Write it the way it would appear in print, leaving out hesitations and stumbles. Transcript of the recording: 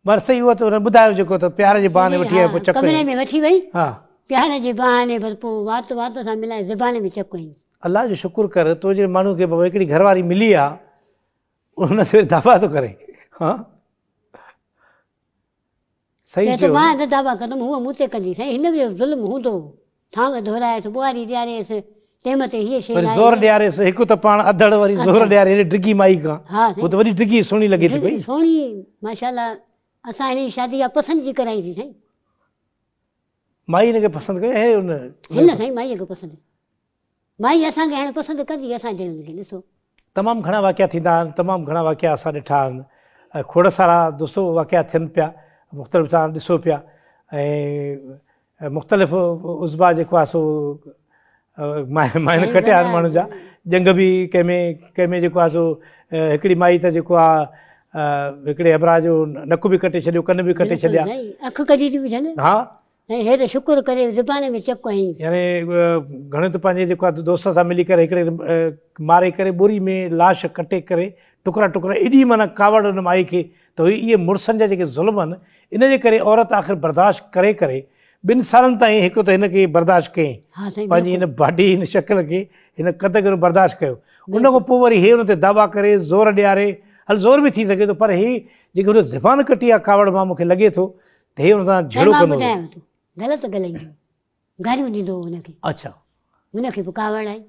پر صحيح اهو ته هن ٻڌايو جيڪو ته پيار جي بهاني وٺي آيو پوء چڪ ڪمري ۾ وٺي وئي ها پيار جي بهاني بس پوء وات وات سان ملائي زبان ۾ چڪ هنئي. الله جو شڪر ڪر تو جهڙي ماڻهو کي بابا هڪڙي گهر واري ملي آ ان تي وري دعويٰ ٿو ڪرين ها صحيح چيو مان نه دعويٰ ڪندم هوء مون تي ڪندي سائين هن به ظلم هوندو هو ٿانو ڌورايس ٻوهاري ڏياريس تنهن مٿي هيء شيء وري زور ڏياريس هڪ ته پاڻ اڌڙ وري زور ڏياري هيڏي ڊگهي مائي کان هو ته وڏي ڊگهي سهڻي لڳي ٿي پئي. سهڻي ماشاءالله اسان هن جي شادي اها پسند جي ڪرائي سين سائين. مائي هن کي پسند ڪيو هي ان هن سائين مائي کي پسند مائي اسان کي هاڻي پسند ڪندي اسان جهڙن کي ڏسو. تمام گهڻا واقعا ٿيندا آهن تمام گهڻا واقعا اسان ڏٺا آهن ۽ کوڙ سارا دوستو واقعا ٿين پيا مختلف توهان ڏسو پيا ۽ مختلف عضوا جيڪو آهي سو مائن ڪٽيا آهن ماڻهن جا ڄنگهه به ڪنهن ۾ ڪنهن ۾ جيڪو آهي سو هڪڙي مائي ته جيڪو آهي هڪڙي همراهه جو نڪ به ڪٽي ڇڏيو ڪن به ڪٽي ڇڏيا اک ڪڍي ٿي وجهن ها سائين هي ته شڪر ڪري زبان ۾ چڪ هنئي. يعني گهڻي ته پنهنجي جيڪو آهي دوست سان ملي ڪري هڪڙي ماري ڪري ٻوري ۾ لاش ڪٽي ڪري ٽڪرا ٽڪرا ايڏي معنيٰ ڪاوڙ ان مائي کي ته هئي اهي مڙسن جا جيڪي ظلم آهن ان جي ڪري عورت آخر برداشت ڪري ڪري ٻن سالن تائين هڪ ته هن کي برداشت ڪيائين پنهنجي هن باڊي هن شڪل کي هن قد کي برداشت ڪيو ان کان پوء وري هي ان تي دعويٰ ڪري زور ڏياري هل زور به ٿي سگهي ٿو پر هي جيڪي هن زبان ڪٽي آهي ڪاوڙ مان مون کي لڳي ٿو ته هي ان سان جهيڙو ڪندو هو. مان ٻڌايانو ٿو غلط ڳالهائيندو هو گاريون ڏيندو هو هن کي. اڇا. هن کي به ڪاوڙ آئي.